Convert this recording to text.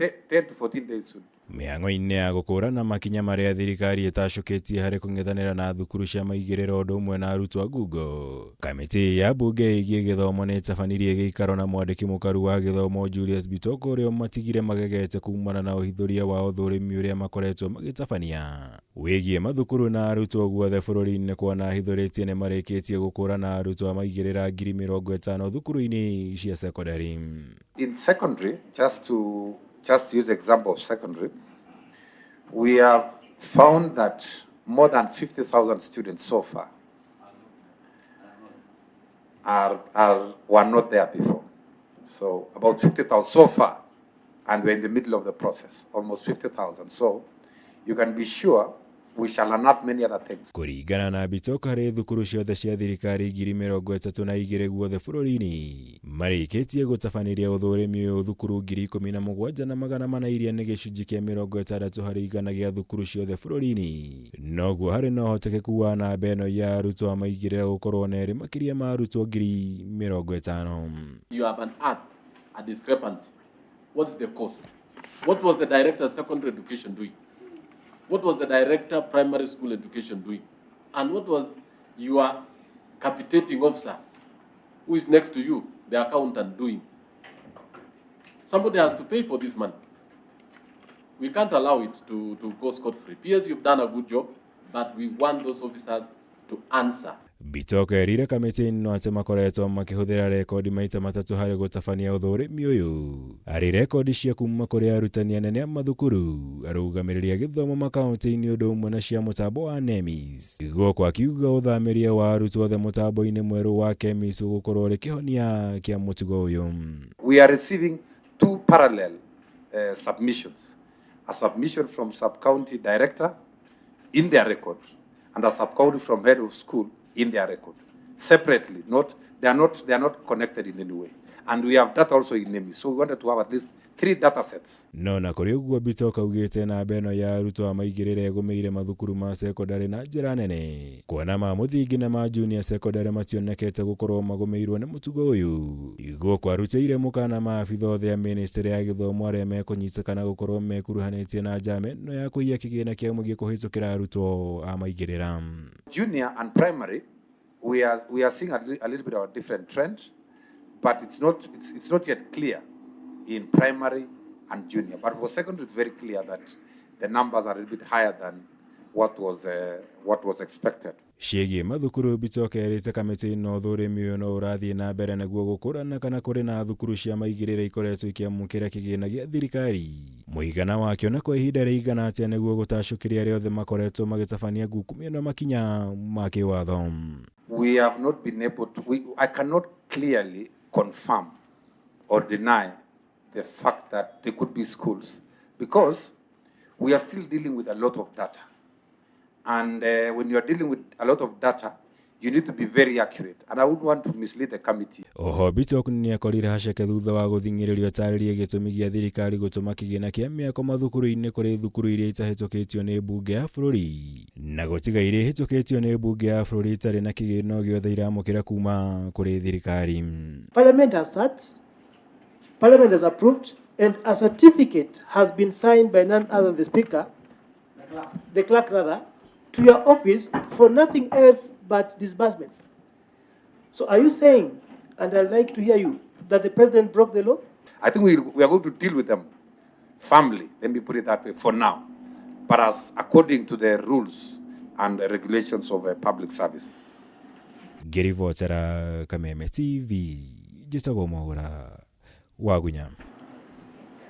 10 to 14 days should Mĩhang'o-inĩ ya gũkũrana makinya marĩa thirikari ĩtacũkĩtie harĩ kũng'ethanĩra na thukuru cia maigĩrĩra ũndũ ũmwe na arutwo a ngungo, kamĩtĩ ya mbunge ĩgiĩ gĩthomo nĩ ĩtabanirie gĩikaro na mwandĩki mũkaru wa gĩthomo Julius Bitoko, ũrĩa ũmatigire magegete kumana na ũhithũria wa ũthũrĩmi ũrĩa makoretwo magĩtabania wĩgiĩ mathukuru na arutwo guothe bũrũri-inĩ, kuona ahithũrĩtie nĩ marĩkĩtie gũkũrana arutwo a maigĩrĩra 50,000 thukuru-inĩ cia sekondarĩ. In secondary, just to just use example of secondary, we have found that more than 50,000 students so far are were not there before. So about 50,000 so far, and we're in the middle of the process, almost 50,000. So you can be sure we shall unearth many other things. Kũringana na Bitok, harĩ thukuru ciothe cia thirikari 32,000 guothe bũrũri-inĩ, marĩkĩtie gũtabanĩria ũthũrĩmi ũyũ thukuru 17,400, iria nĩ gĩcunjĩ kĩa 60% gĩa thukuru ciothe bũrũri-inĩ. Noguo harĩ na ũhotekeku wa namba ĩno ya arutwo a maigĩrĩra gũkorwo na ĩrĩ makĩria ma arutwo 50,000. You have unearthed a discrepancy. What is the cost? What was the director of secondary education doing? What was the director primary school education doing? And what was your capitating officer who is next to you, the accountant, doing? Somebody has to pay for this money. We can't allow it to go scot-free. PS, you've done a good job, but we want those officers to answer. Bitok erire kamĩtĩ ĩno atĩ makoretwo makĩhũthĩra rekondi maita matatũ harĩ gũtabania ũthũrĩmi ũyũ, arĩ rekondi cia kuma kũrĩ arutani anene a mathukuru, arũgamĩrĩri a gĩthomo makaunti-inĩ, ũndũ ũmwe na cia mũtambo wa NEMIS. Gũkũ akiuga ũthamĩria wa arutwo othe mũtambo-inĩ mwerũ wa KEMIS ũgũkorwo ũrĩ kĩhonia kĩa mũtugo ũyũ. We are receiving two parallel submissions. A submission from sub-county director in their record and a sub-county from head of school in their record. Separately, not, they are not connected in any way. And we have that also in NEMIS. So we wanted to have at least three data sets. No na kũrĩ ũguo, Bitok augĩte namba ĩno ya arutwo a maigĩrĩra ĩgũmĩire mathukuru ma sekondarĩ na njĩra nene, kuona ma mũthingi na ma junior secondary mationekete gũkorwo magũmĩirwo nĩ mũtugo ũyũ. Gũkũ arutĩire mũkana maabitha othe a ministry ya gĩthomo arĩa mekũnyitĩkana gũkorwo mekuruhanĩtie na njama ĩno ya kũiya kĩgĩna kĩa mũingĩ kũhĩtũkĩra arutwo a maigĩrĩra. Junior and primary, we are seeing a little bit of a different trend, but it's not yet clear in primary and junior. But for secondary, it's very clear that the numbers are a little bit higher than what was expected. Ciĩgiĩ mathukuru, Bitok erĩte kamĩtĩ ĩno ũthũrĩmi ũyũ no ũrathiĩ na mbere nĩguo gũkũrana kana kũrĩ na thukuru cia maigĩrĩra ikoretwo ikĩamũkĩra kĩgĩna gĩa thirikari, mũigana wakĩo, na kwa ihinda rĩigana atĩa, nĩguo gũtacũkĩria arĩa othe makoretwo magĩtabania ngukumio na makinya ma kĩwatho. We have not been able to, I cannot clearly confirm or deny the fact that there could be schools because we are still dealing with a lot of data. And when you are dealing with a lot of data, you need to be very accurate. And I wouldn't want to mislead the committee. Oho Bitok nĩ akorire haceke thutha wa gũthing'ĩrĩrio atarĩrie gĩtũmi gĩa thirikari gũtũma kĩgĩna kĩa mĩako mathukuru-inĩ kũrĩ thukuru iria itahĩtũkĩtio nĩ mbunge ya bũrũri, na gũtiga iria ihĩtũkĩtio nĩ mbunge ya bũrũri itarĩ na kĩgĩna o gĩothe iramũkĩra kuma kũrĩ thirikari. Parliament has sat, Parliament has approved, and a certificate has been signed by none other than the Speaker, the clerk rather, to your office for nothing else but disbursements. So are you saying, and I'd like to hear you, that the president broke the law? I think we are going to deal with them firmly, let me put it that way, for now. But as according to the rules and regulations of public service. Ngĩribotera Kameme TV, njĩtagwo Mwaũra Wagunya.